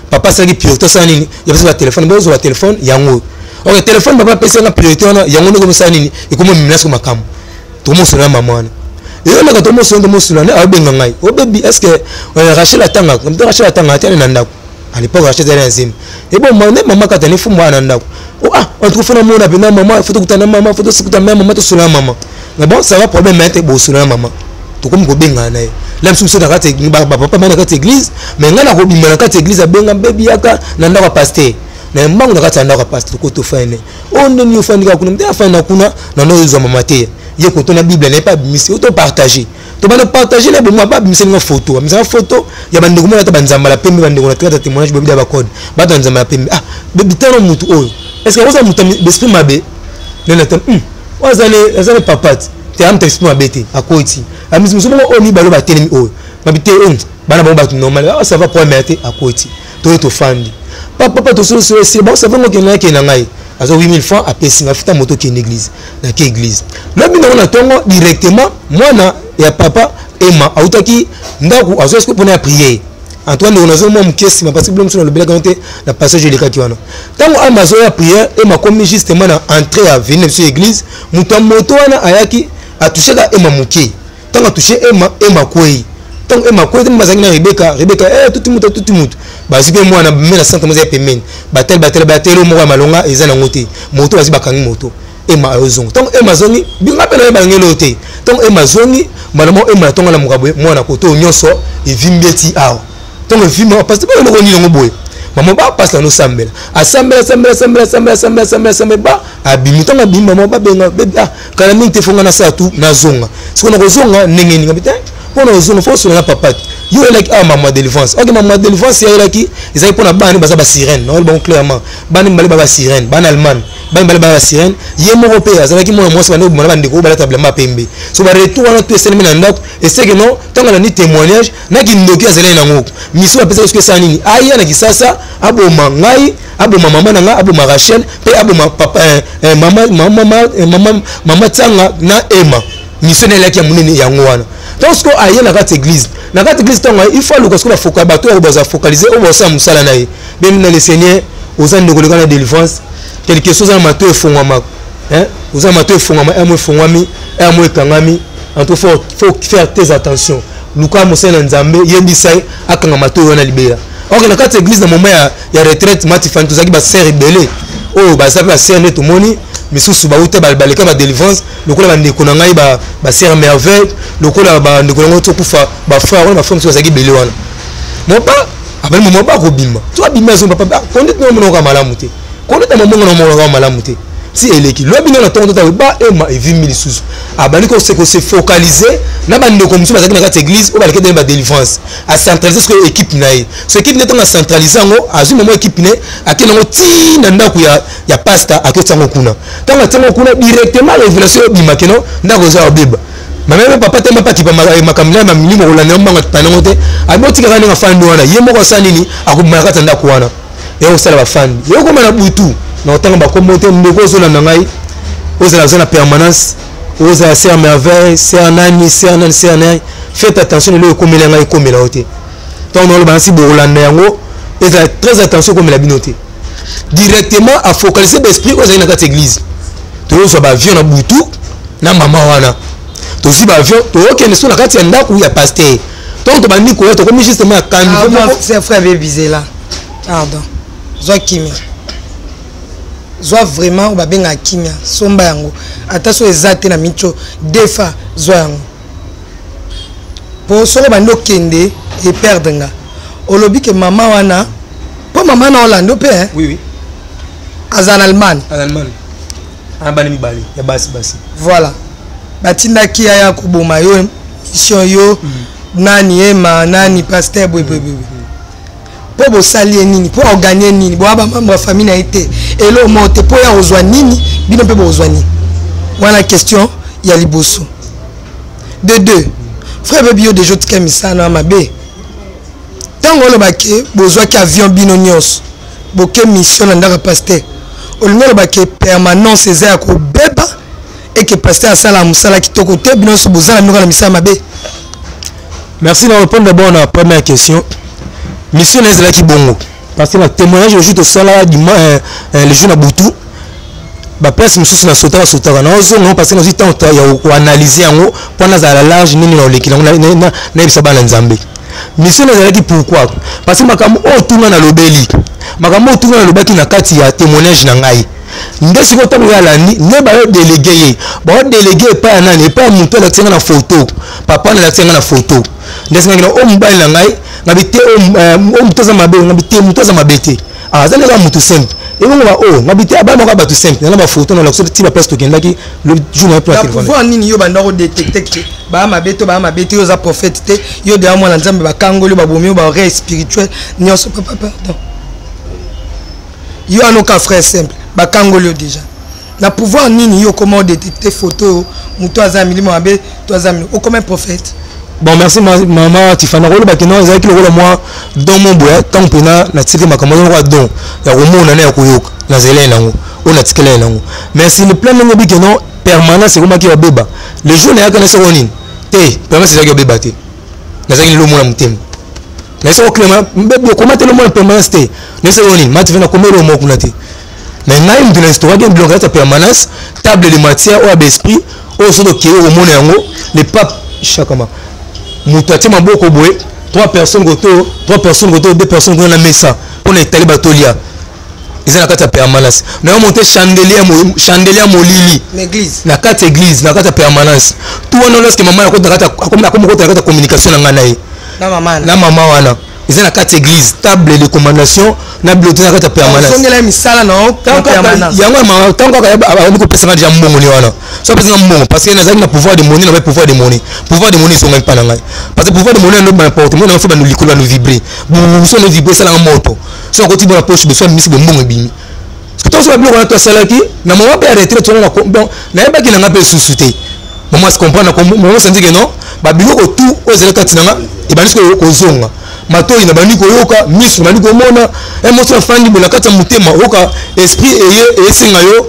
Papa asalaki priorité, asala nini, ya biso batelefone, bozwa batelefone yango. Ok, telefone papa apesi yanga priorité wana, yango ndenge omosala nini, ekomi omemela siko makambo. Tokomosola na mama wana, eyoleka tomosola, tomosola nde aobenga ngai: obebi, est ce que Rachel atangaka mpe? Rachel atangaka te, ane na ndako. À l'époque Rachel ezali na zemi. Ebo nde mama kata ne fumu na ndako. Oh, ah, en tout cas fona mona mpe na mama, faut tokutana na mama, faut tosikuta na mama, tosola na mama. Mais bon, ça va, problème te, bosola na mama. Tokomi kobengana na ye la mosusu biso na kati, bapapa ma na kati église. Mais ngai nakobima na kati église, abenga bebi, yaka na ndako ya pasteur na mbangu. Na kati ya ndako ya pasteur, toko tofane oyo ndeni ofandi kaka kuna mte, afandi na kuna na ndo ozwa mama te, ye kotona Bible na ye mpe abimisi oyo topartage, tobanda partage na bomo. Abimiseli nga photo, abimisaka photo ya bandeko moko ata banzambala pembe, bandeko na tikata témoignage boyebi ya bacode, bato ya nzambala pembe. Ah bebi, tano mutu oyo, est ce que akozala moto d'esprit mabe? Nde na tano oyo azali papa te, amuta esprit mabe te, akoti amisi mosu bongo oyo mibale oyo batelemi oyo babi te, oyo bana bango bato normal. Ah, ça va, problème te, akoti, toye tofandi, papa tosolosolo esili bango, ça va, ngo okende, nakende na ngai. Azwa 8000 francs, apesi nga futa moto, okende église. Nake église lobi nango na ntongo directement, mwana ya papa Ema autaki ndako, azwa sikoyo mpona ya prière. En tout cas ndeko, nazomwa moke nsima, parce que bilo mosusu nalobelaki yango te na passage elekaki wana. Ntango ama azoya prière, Ema akomi justement na entrée ya avenue na biso ya église, moto ya moto wana ayaki, atoucheka Ema moke. Ntango atouche Ema, Ema akwei. Ntango Ema akwei, ntango bazalaki na Rebeka, Rebeka eh, tuti moto, tuti moto, bazwi mpe mwana me na centre moza ya pembeni, batele batele batele moko ya malonga eza nango te, moto bazwi, bakangi moto. Ema ayozonga. Ntango Ema azongi, binga mpe nayeba ngelo te. Ntango Ema azongi, mbala moko Ema atonga na moka boye, mwana koto oyo nyonso evimbi eti awa. Ntango evimbi awa, parce que eloko nini yango boye? Mama ba pasi na osambela, asambela, asambela, asambela, asambela, asambela, asambela, asambela, ba abimi. Ntango abimi, mama babenga bebi: ah, kala mingi te, fonga nasala tu, nazonga. Sikoyo nakozonga ndenge nini? Ngabi te, mpo na ozonga fo osola na papa te. Yo oyelaki awa mama délivrance. Ok, mama délivrance yayelaki ezalaki mpona bana baza basirene. Naoloba bango clairement, bana mibale ba basirene, bana Allemagne, bana mibale ba basirene. Ye moko mpe azalaki mwana mwasi, bande obima na bandeko oyo balata bilamba pembe. So baretour wana to esalemi na ndako eseke no. Ntango alandi témoignage na kindoki azalaki nango, mission bapesaki soki esala nini, aya na Kisasa, aboma ngai, aboma mama na ngai, aboma Rachel mpe aboma papa, mama, mama, mama, mama Tianga na Ema. Mission na elaki ya monene yango wana. Donc sikoyo aye na kati église, na kati église, ntango il faut aluka sikoyo bafoka bato oyo baza focaliser, oyo basala mosala na ye. Bien na le Seigneur, oza ndeko leka na délivrance, quelque chose oza na mato efongwama, oza na mato efongwama, amo efongwami, amo ekangami. En tout faut, faut faire tes attention. Luka mosali na Nzambe, yebisa ye akanga matoi wana libela. Ok, na kati ya église, na moment ya retraite Matifani, tozalaki basere ebele oyo baza mpe basere nde tomoni misusu bauta baleka badélivrance, lokola bandeko na ngai basere Merveille, lokola bandeko na ngai tokufa, bafrère wana, bafrère mosusu bazalaki ebele wana. Mopa abali momo bakobima to abimi, azongi: papa, konde tino monaka malamu te, konde ta momongo na monaka malamu te. Ti eleki lobi nde na ntongo tota ba ema evimbi lisusu, abandi kose focaliser na bandeko mosusu bazalaki na kati ya église oyo baleki dene badélivrance. Acentralise sikoyo équipe na ye. So équipe nde, ntango acentralise yango, azwi mamo équipe ne, akende yango ti na ndako ya pasta, akoti yango kuna. Ntango atie yango kuna, directement révélation ebima keno ndako eza kobeba. Mama mpe papa te mapakipa makambo na milimo kolanda yango, mbango atana yango te. Abi otikaka ndenge afandi wana, ye moko asala nini? Akobima na kati ya ndako wana, ye kosala bafandi, ye okoma na butu. Na kotanga bakombo te. Ndeko ozolanda ngai, ozala oza na permanence, ozala sœur Merveille, sœur nani, sœur nani, sœur nani, faites attention. Lelo ekomela ngai, ekomela yo te. Ntango naoloba nasi bokolanda yango, ezala très attention, ekomela bino te. Directement afocalise baesprit oyo ezali na kati ya église. Toyozwa baavion na butu na mama wana, tozwi baavion, toyokende so na kati ya ndako ya pasteur. Ntango tobandi koya, tokomi justement ya caniveau moko. C'est frère Bebizela, pardon, zwa kimia, zwa vraiment oyo babengaka kimia. Somba yango, ata so eza te na micho defa, zwa yango, po soko bandi okende eperdre nga. Olobi ke mama wana, mpo mama na olando mpe, hein? Oui. Aza na Allemagne. En Allemagne, ana bana mibale ya basi basi. Voilà, batindaki aya koboma yo, mission yo nani ema nani pasteur boye boye boye. Mpo bosali ye nini? Mpo aoganye nini? Boya bamembre ya famille na ye te, eloko moko te. Mpo ya kozwa nini? Bino mpe bokozwa nini? Wana question ya liboso. De deux, frère Bebi, yo deja otika misala ya mabe. Ntango olobaki bozwaki avion bino nyonso, boke mission na ndako ya pasteur, olingi olobaki permanence eza ya kobeba, eke pasteur asalaka mosala kitoko te, bino nyonso boza na bino kaka na misala mabe? Merci. Na répondre d'abord na première question. Mission na ezalaki bongo parce que na témoignage le jour tosala le jour na butu, baplace mosusu nasotaka sotaka, naozonga parce que nazwi temps ya koanalyse yango mpo nazala large nini na olekela yango, nayebisa bana Nzambe. Mission na ezalaki pourquoi? Parce que makambo oyo tunga nalobeli, makambo oyo tunga nalobaki na kati ya témoignage na ngai, nde sikoyo ntango ye alandi nde bayodelege ye, baodelege epai ya nani? Epai ya motu alakisi nga na photo. Papa na alakisi nga na photo, nde asengaki na oyo mobali na ngai. Ngabi te, oyo motu aza mabe. Ngabi te, motu aza mabe te, aza nde kaka motu simple. Ebongo ba oyo ngabi te, abana moko bato simple nana bafoto na lakisi ti baplace tokendaki le jour na na pouvoir nini yo banda kodetecte ke baa mabe to baa mabe te? Yo oza prophète te, yo deya mwana Nzambe, bakangoli, babomi yo, baoreille spirituel nyonso. Papa, pardon, yo anoka frère simple, bakangoli yo déjà. Na pouvoir nini yo okoma odetecte photo oyo moto aza ya milimo mabe to aza milimo? Okoma prophète? Bon, merci mama Tifana. Kolobaki no ezalaki lokola mwa don mo boye. Ntango mpena natiki makambo, lokola don ya komona na ya koyoka, nazali nango oyo natikela ye nango. Mais sur le plan ndenge obiki no permanence ekomaki babeba, le jour nayaka na soko nini te, permanence ezalaki babeba te. Nazalaki lelo omona motema nayesa koklema okoma te lomona permanence te. Nayesa yo nini mati fe nakomeli omo kuna te. Mais ngai moto na instauraki biloko kati ya permanence, table de matière oyo ya baesprit oyo soki okei okomona yango. Le pape chakama, moto atie maboko boye, trois personnes koto, trois personnes koto, deux personnes kuna na mesa mpona etali batolia, eza na kati ya permanence. Na yo monte chandelier, chandelier ya molili na kati ya église, na kati ya permanence. Tout wana, lorsque mama akomi kota na kati ya communication na ngai na ye na mama wana, eza na kati ya église, table de commandation na biloko na kati ya permanence. Misala na yango, ntango kaka abandi kopesa nga deja mbongo ni wana, so apesa nga mbongo parce que nazalaki na pouvoir de monnaie na pouvoir de monnaie. Pouvoir de monnaie ezongaki mpa na ngai parce que pouvoir de monnaie ndo bana porte monnaie nango, so bando likolo bando vibre, so no vibre esalanga moto, so akoti bona poche, beso amisi bombongo ebimi. Ntango so babiloko wana to asalaki na mama mpe ya retraite wana, bon, nayebaki na nga mpe lisusu te. Mama se comprendre, mama sandi ke non, babiloko tout oyo ezali kati na nga ebandi sikoyo kozonga. Matoi nabandi koyoka, miso nabandi komona. Moso afandi boye na kati ya motema, oyoka esprit eye esenga yo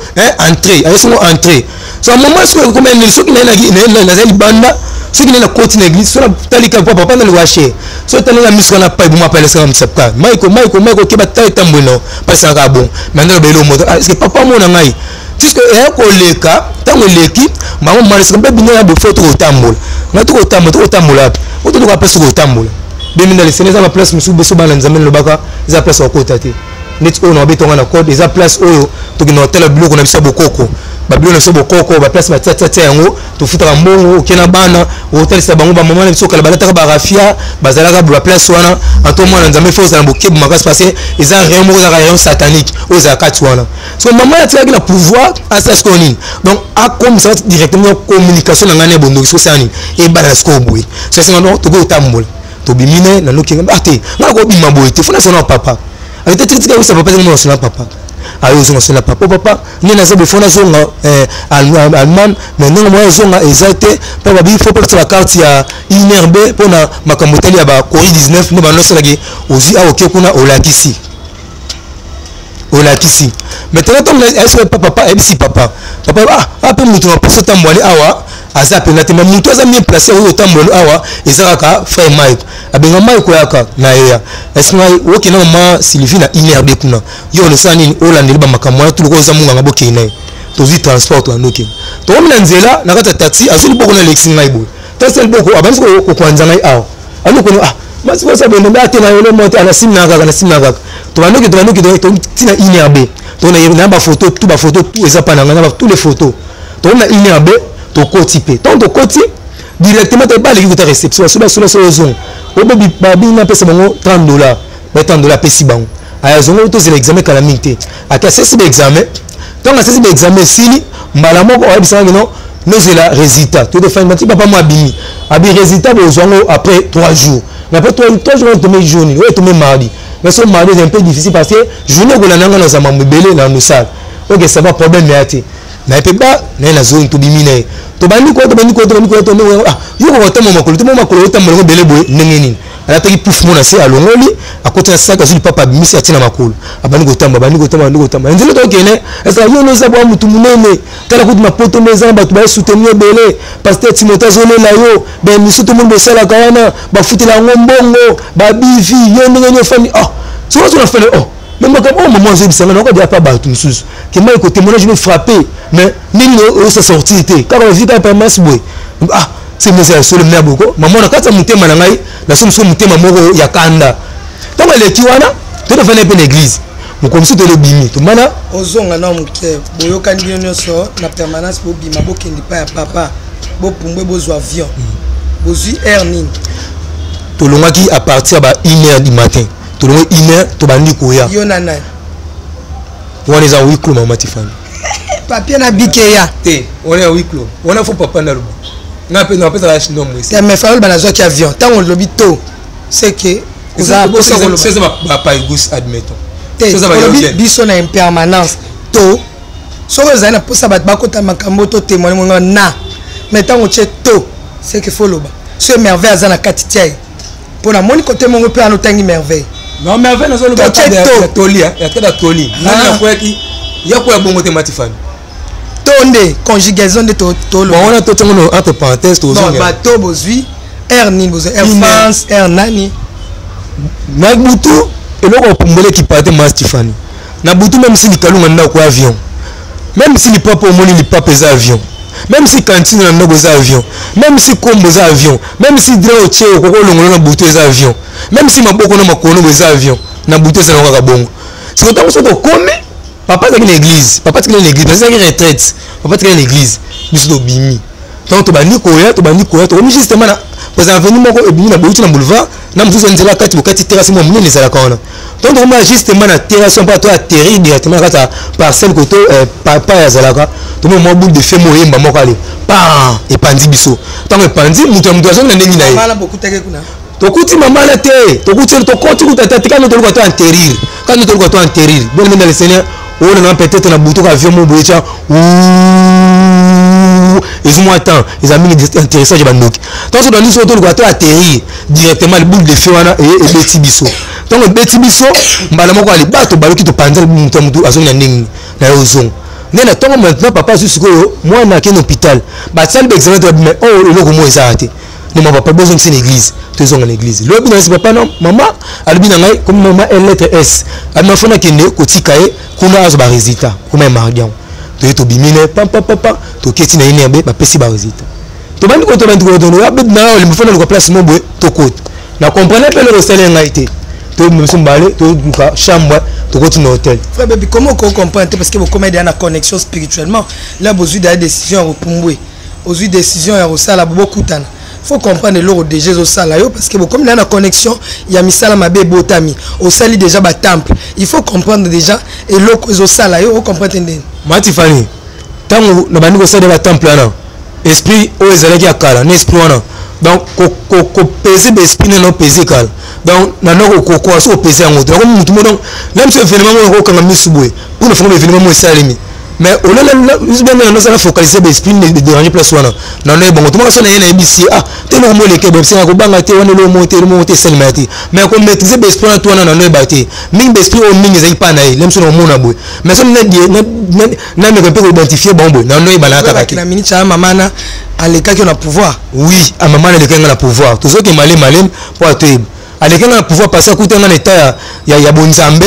entrée, ayesengo entrée. So mama sikoyo ekoma nini? Soki nazali libanda, soki naye nakoti na église, so natali kaka papa na liwa cher, so etali nga miso wana pa eboma, pa elesaka misapuka maiko maiko maiko keba ta etambwe no pasaka kaka bon. Mais ndelo belo moto, est ce que papa mona ngai puisque eya koleka? Ntango eleki mama malesaka mpe bino ya bofo, tokotambola ngai, tokotambola, tokotambola wapi? Po totoka place tokotambola bemi na lesene, eza baplace mosusu biso bana Nzambe nalobaka eza place bakota te. Neti oyo na babetonga na code, eza place oyo tokende kotala biloko na biso ya bokoko. Babilo na biso bokoko, baplace batiatiatia yango, tofutaka mbongo, oke na bana, otalisa bango bamama na biso kala balataka barafia, bazalaka baplace wana. Anto mwana Nzambe, fo ozala bokebi makasi, parce que eza rayon moko, ezalaka rayon satanique oyo ezala kati wana. So mama atikaki na pouvoir asala sikoyo nini? Donc akomisa directement communication na ngai na bondoki. Sikoyo nini ebala sikoyo boye? So esenga donc tokoki kotambola, tobimi ne nanoki ah te, ngai nakobima boye te, fona sona papa ate tika tika wisa papa tika sona papa ayo ozonga sona papa. Papa, nde naza boye, fo nazonga Allemagne, mais ndenge moya ozonga eza te, mpo babi fo pesa bacarte ya INRB mpona makambo etali ya ba Covid 19. Nde bando osalaki, ozwi awa, oke kuna, olakisi olakisi. Maintenant ntango ayebisi papa, ayebisi papa, papa ah mpe moto na poso otambwani awa aza mpenza te, mais moto aza mieux placé oyo otambwani awa eza kaka frère Mike. Abenga Mike, koyaka na yeya esi ngai okenda mama Sylvie na INRB kuna, yo olosala nini, olandeli bamakambo wana tuloko, oza monganga, bokei na ye. Tozwi transport, toyandoki, tokomi na nzela, na kati ya taxi, azwi liboko na alekisi ngai boye, tasi liboko, abandisi kokwanza ngai awa, alokoni ah masikosa boye, nde ate na yolo moto anasimi na kaka, nasimi na kaka. Tobandoki, tobandoki ntina INRB, na bafoto tout, bafoto tout eza pa na ngai, na tous les photos. Tokomi na INRB, tokoti mpe ntango tokoti directement, baleki kota réception, basola basola so ozonga obe babini, napesa bango 30 dollars, ba 30 dollars apesi bango, aya zongo, tozela examen kala mingi te. Ake asesi baexamen, ntango asesi baexamen esili, mbala moko oyebisaka kino nozela résultat. Totofani bati papa mo abimi, abi résultat bozwa yango après 3 jours. Mais après 3 jours, tome jour nini oyo? Tome mardi. Mais so mardi c'est un peu difficile, parce que journée ekolanda nga naza mambo ebele na mosala. Ok, ça va, problème ya te. Naye mpe ba naye nazongi, tobimi na ye, tobandi koya, tobandi koya, tobandi koya, tobandi koya. Ah, yo koka otamba makolo te, mo makolo otambola yango ebele boye ndenge nini? Alataki pouf mo na se, alongoli, akoti na sac, azwi lipapa, abimisi, atie na makolo, abandi kotamba, abandi kotamba, abandi kotamba. Nzela tokende, ezala yo noza bwa mutu monene, tala kutu mapoto nde eza na bato basoutenir ebele. Pasteur Timote azolela yo, baémission tomoni bosalaka wana, bafutela yango mbongo, babivi yo ndenge nini ofandi. Ah, soki ozona fane, oh, mais makambo oyo mama azoyebisa nga, nakoka pa bato mosusu kema eko témoignage me frappé, mais nini osa sortir te, kaka bavi kaka permanence boye. Ah, se mesa ya solo mea boko mama na kati ya motema na ngai, nasomi soko motema moko ya kanda. Ntango eleki wana, totofanda mpe na église, mokolo mosusu tolobimi, tomana. Ozonga na moke, boyokani bino nyonso na permanence, bobima, bokende pa ya papa, bopumbwe, bozwa avion, bozwi aire nini? Tolongwaki à partir ya ba 1 heure du matin, tolongwe 1 heure, tobandi koya. Yo na nani? Wana eza huis clos, mama Tifani. Papier na bikeya. Te, wana ya huis clos wana, fo papa naloba, nga mpe napesaka nombre. Te, mais fayol banazwaki avion, ntango olobi to c'est que ozala posa koloba eza bapaigus, admettons. Te, olobi biso na impermanence to soki ozali na mposa bato bakota makambo to témoigne monga na, mais ntango otie to, c'est que faut loba so Merveille aza na kati, tia ye mpo namoni kote mongo mpe wana otangi Merveille. Non, Merveille nazoloba ya toli, ya kata toli nani nakweyaki ya koya bongo te, Matifani. To nde conjugaison nde toloba. Bon, wana totiango entre parenthèse, tozonga. Bato bozwi aire nini? Bozwi Air France, air nani? Na butu, eloko opumboli ekipa te, ma Stifani. Na butu, même si likalunga ndako avion, même si lipapa omoni lipapa eza avion, même si cantine na ndako eza avion, même si kombo eza avion, même si drap otie okoki olongola na butu eza avion, même si maboko na makolo eza avion, na butu eza nango kaka bongo. Siko ntango so tokomi, papa azalaki na église, papa atikali na église parce ezalaki retraite, papa atikali na église, biso tobimi. Ntango tobandi koya, tobandi koya, tokomi justement na président avenue moko ebimi na bouti na boulevard na mosusu ya nzela kati bokati terrasse moko monene ezalaka wana. Donc tokomi justement na terrasse mpo to atterrir directement na kati ya parcelle koto papa azalaka, tomoni mwa boule de feu mo oyemba moko ale pa epandi biso. Ntango epandi, moto ya moto azongi na ndenge na ye. Mama bokutaki kuna? Tokuti mama na te, tokuti, tokoti kuta te, tikani toluka to atterrir, kani toluka to atterrir. Bien aimé dans le Seigneur, oyo nanga peut-être na butu ka avion mo boye tya ezwi mwa temps, eza mingi intéressant ya bandoki. Ntango so bandi so toluka to atterrir directement, boule de feu wana ebeti biso. Ntango ebeti biso, mbala moko ali bato baloki, topanza, moto ya motu azongi na ndenge na ye, ozonga nde na ntongo. Maintenant papa azwi sikoyo mwana, akende hôpital, basali baexamen to babima, oyo eloko mo ezala te. Ne ma papa bozongisa na église, tozonga na église lobi. Na papa na mama alobi na ngai comme mama L lettre S, abi mafo nakende kotika ye kuna, azwa barésultat koma ya mardi yango. Toye, tobimi ne pampapapa, toketi na ye nerbe, bapesi barésultat, tobandi ko tobandi ko abebi na olemba fo naluka place mo boye tokota na comprendre mpe eloko esali ngai te. Toyebima biso mibale, toluka chambre, tokoti na hotel. Frère Baby, comment on comprend te? Parce que bokoma deya na connexion spirituellement là, bozwi deya décision ya kopumbwe, ozwi décision ya kosala, bokutana. Faut comprendre eloko déjà ezosala yo, parce que bokomi deya na connexion ya misala mabe ebotami, osali déjà batemple. Il faut comprendre déjà eloko ezosala yo, ocomprendre te ndeni? Matifani, ntango nabandi kosala batemple wana, esprit oyo ezalaki ya kala na esprit wana, donc kopese baesprit nano opese kala, donc nano kokoka so kopese yango te. Nakomi mutu mo, donc na biso événement moko nakokanga misu boye mpona fongo événement moko esalemi, mais olelabenge nazala focalise baesprit déranger place wana, nano ebongo tomaka so na ye, nayebisi ye: ah te, eloko moleke boye, bisenga kobanga te wana, eloko moko te, eloko moko te esalema ya te. Mais komaîtrise baesprit wana to wana, nano yeba te mingi baesprit oyo mingi ezalaki mpa na ye. Lemiso na komona boye, mais so nameka mpe koidentifie bango boye, nano yeba na kaka te. Na minute ya mama na alekaki yo na pouvoir? Oui, amama alekaki nga na pouvoir. Tozoki malemi malemi mpo atoyeba alekaki nga na pouvoir, parce akuta nga na état ya bonzambe.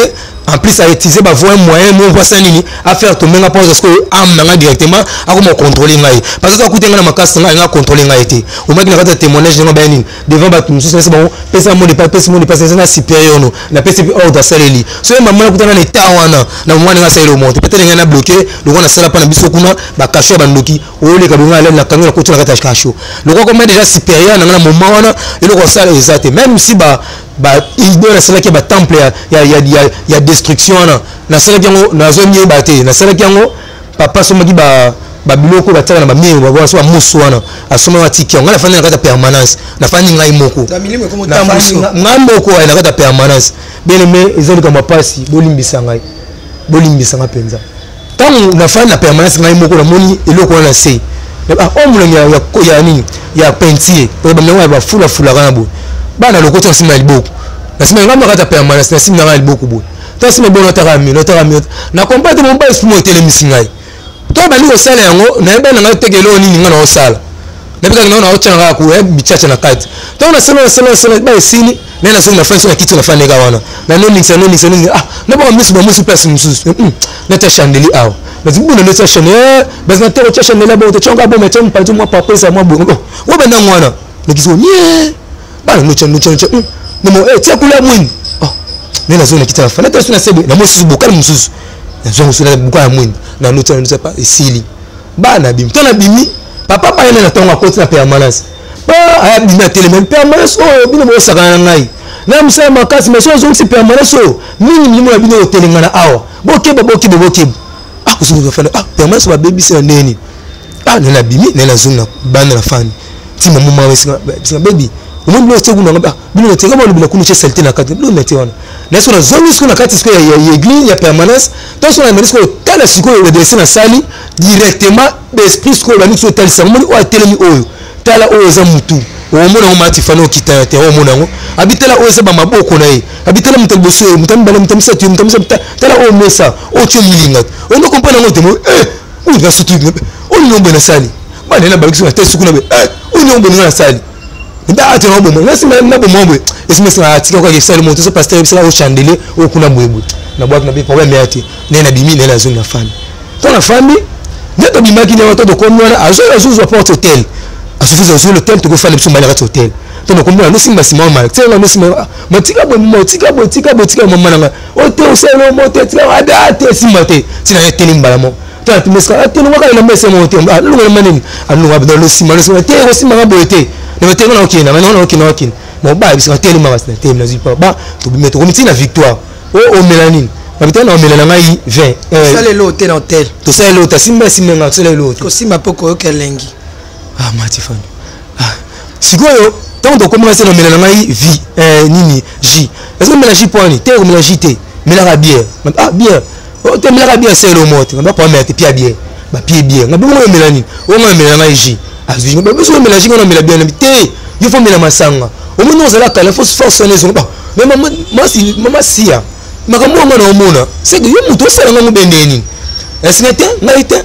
En plus autiliser bavoie moyen mo mpo asala nini, afaire tomber nga, mpo azwa sikoyo âme na nga directement, akoma contrôler ngai, parce que akuta nga na makasi na ngai, alinga contrôler ngai te. Omaki na kati ya témoignage ndenge baya nini devant bato mosusu, nasi bango pesa mot de passe, pesa mot de passe, eza na supérieur no, napesi mpe ordre, asaleli. So ye mama nakuta nga na état wana, na moma ndenge asaleli omonte, peut-être ngai na bloqué lokola nasala mpa na biso kuna bakasho ya bandoki oleka bongo, alali na kangi, nakoti na kati ya kasho lokola koma déjà supérieur na ngai na moment wana, eloko asala eza te. Même si ba baidole nasalaki ya batemple ya destruction wana, nasalaki yango, nazomiyeba te. Nasalaki yango, papa asomaki babiloko batiaka na bamire, so bamosu wana, asomaki, atiki yango. Ngai nafandi na kati ya permanence, nafandi ngai moko, ngai moko na kati ya permanence. Bien aimé, eza likambo ya mpasi, bolimbisa ngai, bolimbisa ngai mpenza. Ntango nafandi na permanence ngai moko, namoni eloko wana se oyo molangi ya nini, ya peinture, bamilango ya bafulafulaka na boye. Bana lokoti na nsima ya liboko, na nsima ngai kati ya permanence, na nsima na ngai ya liboko boye, to nsima bongo, nataka mino, nataka mino, na comprendre te. Mobali esprit mo etelemisi ngai to bandi kosala yango, nayeba na ngai teke eloko nini ngai naosala, nayebikaki nao naotya na kaka koya bichacha na kati. Ntango nasala, nasala, nasala, ba esili, naye nazongi na fani so na kiti, na fani eka wana, nanoningisa, noningisa, noningisa, ah, naboka miso bamosi place mosusu, natia chandeli awa, nazibuna, natia chandeli basi, nateka otya chandeli bongo te, tyonga boma, tya mopanzi mwa papesa mwa boye oyo bandango wana, nakisi nie bana, notya, notya, notya namo tia kula mwini. Nde nazongi na kiti na fani, natala so na sebe na mosusu, bokali mosusu, nazongi so na bokala ya mwini, na notya, notya pa esili. Bana bimi to nabimi, papa bayana na ntongo, akoti na permanence, pa ayabimi, atelemi permanence oyo bino bosakana na ngai na mosala makasi, mais so ozongisi permanence oyo mingi, milimo na bino otelengana awa, bokeba, bokeba, bokeba. Ah, kozonga fana, ah, permanence babebisi na ndeni. Ah, nde nabimi, nde nazongi na banda na fani ti mama mama esinga: bebi, omoni biloko tie kuna? Ah, bino na tie kama olobela kuna, tie saleté na kati, biloko na tie wana. Na so nazongi sikoyo na kati sikoyo ya église ya permanence, to so na sikoyo tala sikoyo adresse na sali directement baesprit sikoyo bandi so otalisa, omoni oyo atelemi oyo, tala oyo eza mutu, omona yango mati fani okita te, omona yango abi, tala oyo eza bamaboko na ye, abi tala moto ya liboso ye, moto ya mibale, moto ya misato ye, moto ya misato, tala oyo mesa oyo tio milinga oyo, ndo comprendre yango te mo oyo na sutu oyo nyongo nasali bana na balakisi na te suku na be oyo nyongo boninga nasali nda ate na bomo nasi na bomo boye esima sima atika kwa esali moto so pasteur bisala o chandelier o kuna boye boye na boîte na be problème ya te. Ne na bimi, ne na zone na famille to na famille nde tobimaki nde to tokomi wana, azozwa porte hotel, asofuza ozwi l'hôtel, tokofanda biso mbala kati hotel to nakomona nosimba nsima wa mala tina nosimba matika boye, mama tika boye, tika boye, tika mama nanga o te, osala mo te, tika ada te, simba te, tina ye teli mbala moko to atumesika atelongwaka elamba esema te, alonga elamba nini, alonga losimba, losimba te, kosimbaka boye te, na te ngana okende na ngana okende okende bon ba bisika telema kasi na telemi, nazwi pa ba tobime, tokomi ti na victoire o omela nini, babitaka na omela na ngai 20. Tosala eloko te na hotel. Tosala eloko te, asimba, asimba nga, tosala eloko te. Kosimba mpo koyoka elengi. Ah, matifani, ah sikoyo ntango tokomaka se na omela na ngai vi nini j est-ce que omela j poani te, komela j te, melaka bière. Ah, bière te, melaka bière, se eloko moko te, nga mela te, pia bière, bapie bière nga bongo, omela nini oyo, nga omela ngai j, azwi biso omela j, nga omela bière te, yo fo mela masanga, omoni ozala kala fo force wana ezonga. Mais mama sia makambo oyo nga na omona seke yo moto osala ngango bende nini esinga te, ngai te,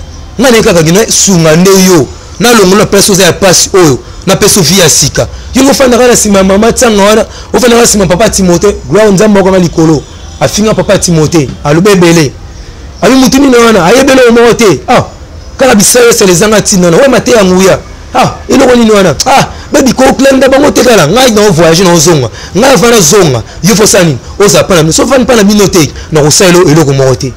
ngai naye kaka kina sunga nde yo nalongola place oza ya pasi oyo, napesa vie ya sika. Yo ofandaka na nsima ya mama tianga wana, ofandaka na nsima papa Timote, gloire Nzambe akanga likolo, afinga papa Timote, aloba ebele, abi mutu nini wana, ayebeli oyo moko te, ah kaka bisala esala ezanga ntina wana, oyo mateya nguya, ah eloko nini wana, ah Baby, koklanda bango te. Kala ngai na voyage, na ozonga, ngai afa nazonga. Yo fosala nini? Ozala mpa na bino. So ofandi mpa na bino te, nakosalela eloko moko te.